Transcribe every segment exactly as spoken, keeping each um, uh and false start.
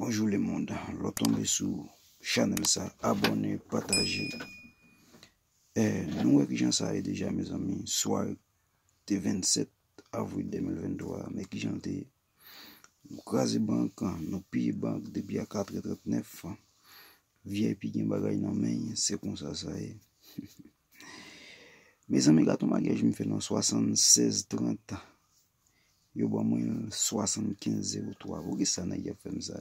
Bonjou lemonn, lè w tonbe sou chanèl sa, abòne, pataje. Eh, nou wè kijan sa ye deja, mezanmi. Sware te vennsèt avril de mil venntwa, men kijan l te ye. Nou kraze bank, nou piye bank depi a katrè trannèf. V I P gen bagay nan men, se konsa sa ye. Mezanmi, gade yon maryaj m fè nan swasannsèz trant. Yo ban mwen l swasannkenz zewo twa. Poukisa nèg y ap fè m sa?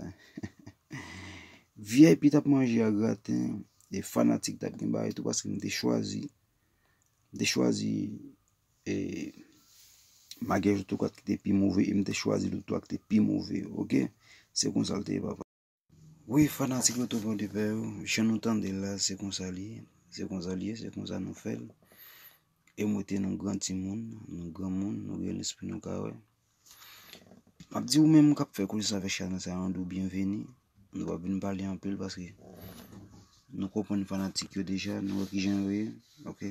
V I P t ap manje a graten, e fanatik t ap gen bagay tou, paske m te chwazi, m te chwazi, e, maryaj Loto kat ki te pi move, e m te chwazi Loto a ki te pi move, oke? Se konsa l te ye, papa. Wi, fanatik Loto Pòdepè yo, jan nou tande l la, se konsa li ye, se konsa li ye, se konsa nou fè l. E m wete nou gran timoun, nou granmoun, nou gen lespri, nou ka wè. M ap di ou menm k ap fè konesans avèk chanèl sa, yon dou byenveni. Nou p ap vin pale anpil paske nou konprann fanatik yo deja, nou wè kijan yo ye, oke?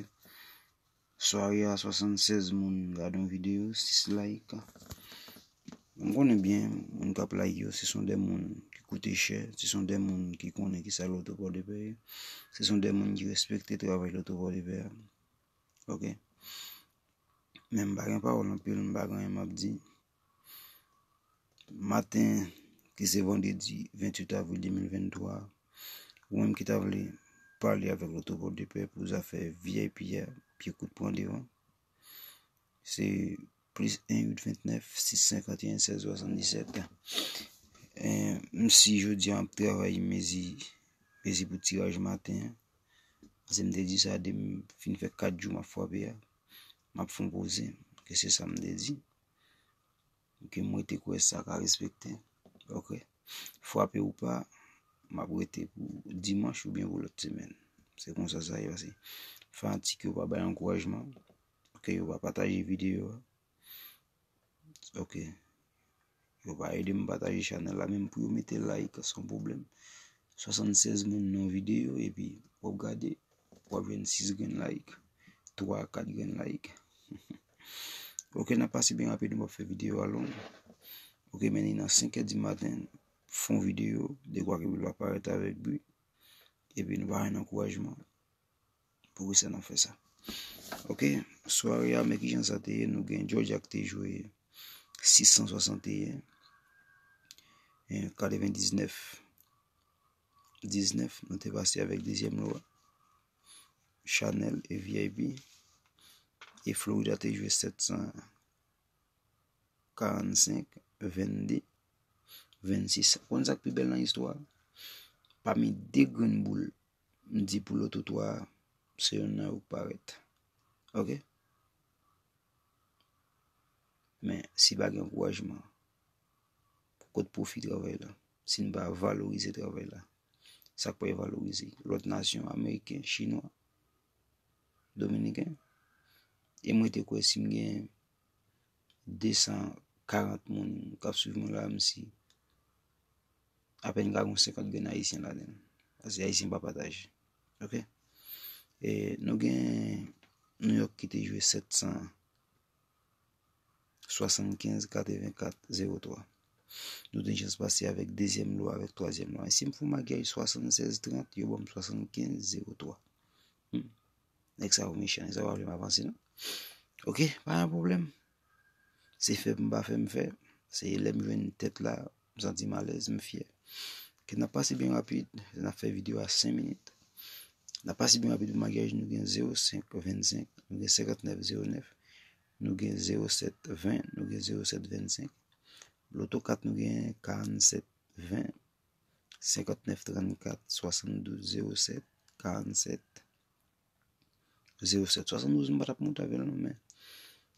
Sware a, swasannsèz moun gade yon videyo, sis like. M konnen byen, moun k ap like yo, se son de moun ki koute chè, se son de moun ki konnen kisa Loto Pòdepè ye, se son de moun ki respekte travay Loto Pòdepè a. Oke? Men m pa gen pawòl anpil, m pa gen anyen m ap di. Maten, ki se vandredi venntuit avril de mil venntwa, ou menm ki ta vle pale avèk Loto Pòdepè pou zafè V I P a, pye kout pran devan, se plis en uit ventnèf sis senkanteyen sèz swasanndisèt. Eh, m si jodi a m ap travay mezi, mezi pou tiraj maten an. Paske m te di sa de m fin fè kat jou m ap frape a, m ap fè yon poze. Ke se sa m te di. Ke m rete kwè sa ka respekte. Oke. Frape ou pa, m ap rete pou dimanch oubyen pou lòt semèn. Se konsa sa ye pase. Fanatik yo pa bay ankourajman. Oke, yo pa pataje videyo a. Oke. Yo pa ede m pataje chanèl la, menm pou yo mete like, se yon pwoblèm. Swasannsèz moun nan yon videyo, epi w ap gade, w ap jwenn sis grenn like, twa, kat grenn like. Oke, n ap pase byen rapid, nou p ap fè videyo a long. Oke, men li nan senk è di maten, fè yon videyo, dekwa ke l pa parèt avèk bri, epi nou pa jwenn ankourajman. Poukisa n ap fè sa? Oke, sware a, men kijan sa te ye, nou gen Georgia ki te jwe sis san swasanteyen, eh, katrevendiznèf diznèf, nou te pase avèk dezyèm lo a. Chanèl e V I P. E Florida te jwe sèt san karannsenk, vennde, vennsis. Konn sa k pi bèl nan istwa a? Pami de grenn boul, m di pou Loto twa a, se yonn nan yo k parèt. Oke? Men, si pa gen ankourajman, kot pwofi travay la? Si n pa valorize travay la, sa k pral valorize? Lòt nasyon, ameriken, chinwa, dominiken. E mwen te kwè si m gen de san karant moun k ap swiv mwen la, m si apèn ka gen senkant grenn ayisyen ladan l. Paske ayisyen pa pataje. Oke? E nou gen New York ki te jwe sèt san swasannkenz katrevenkat zewo twa. Nou te gen chans pase avèk dezyèm lo a, avèk twazyèm lo a. E si m fè yon maryaj swasannsèz trant, yo ban m swasannkenz zewo twa. Hmm. Nèg sa yo mechan, nèg sa yo pa vle m avanse non. Oke, pa gen pwoblèm. Se fè m pa fè m fè. Se lè m jwenn tèt la, m santi m alèz, m fyè. Ke n ap pase byen rapid, n ap fè videyo a senk minit. N ap pase byen rapid pou maryaj, nou gen zewo senk vennsenk, nou gen senkantnèf zewo nèf, nou gen zewo sèt ven, nou gen zewo sèt vennsenk. Loto kat nou gen karannsèt ven, senkantnèf trannkat, swasanndouz zewo sèt, karannsèt zewo sèt. Swasanndouz m pa t ap monte avè l non, men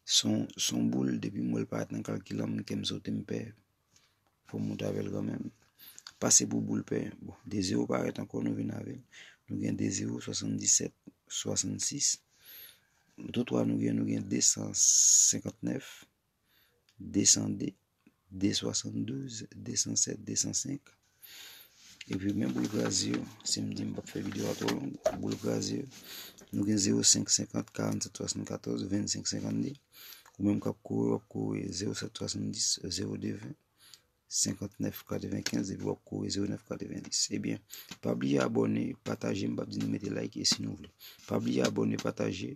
se yon, se yon boul, depi m wè l parèt nan kalkil la, m, kè m sote, m pè. Fò m monte avè l kanmenm. Pase pou boul pè. Bon, de zewo parèt ankò, nou vin avè l. Nou gen de zewo, swasanndisèt, swasannsis. Loto twa nou gen, nou gen de san senkantnèf, de san de, de swasanndouz, de san sèt, de san senk. Epi men boul kraze yo, si m di m p ap fè videyo a twò long, boul kraze yo, nou gen zewo senk senkant, karannsèt swasannkatòz, vennsenk senkannde. Ou menm k ap kouri, w ap kouri zewo sèt swasanndis, zewo de ven, senkantnèf katrevenkenz, epi w ap kore zewo nèf katrevenndis. Ebyen, pa bliye abòne, pataje, m p ap di nou mete like, e si nou vle. Pa bliye abòne, pataje,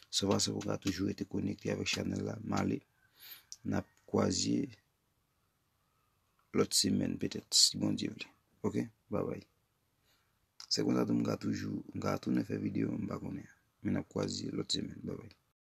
se fason pou n ka toujou rete konekte avèk chanèl la. M ale, n ap kwaze lòt semèn petèt, si Bondye vle. Oke? Babay. Se konsa tou m ka toujou, m ka tounen fè videyo, m pa konnen. Men n ap kwaze lòt semèn. Babay.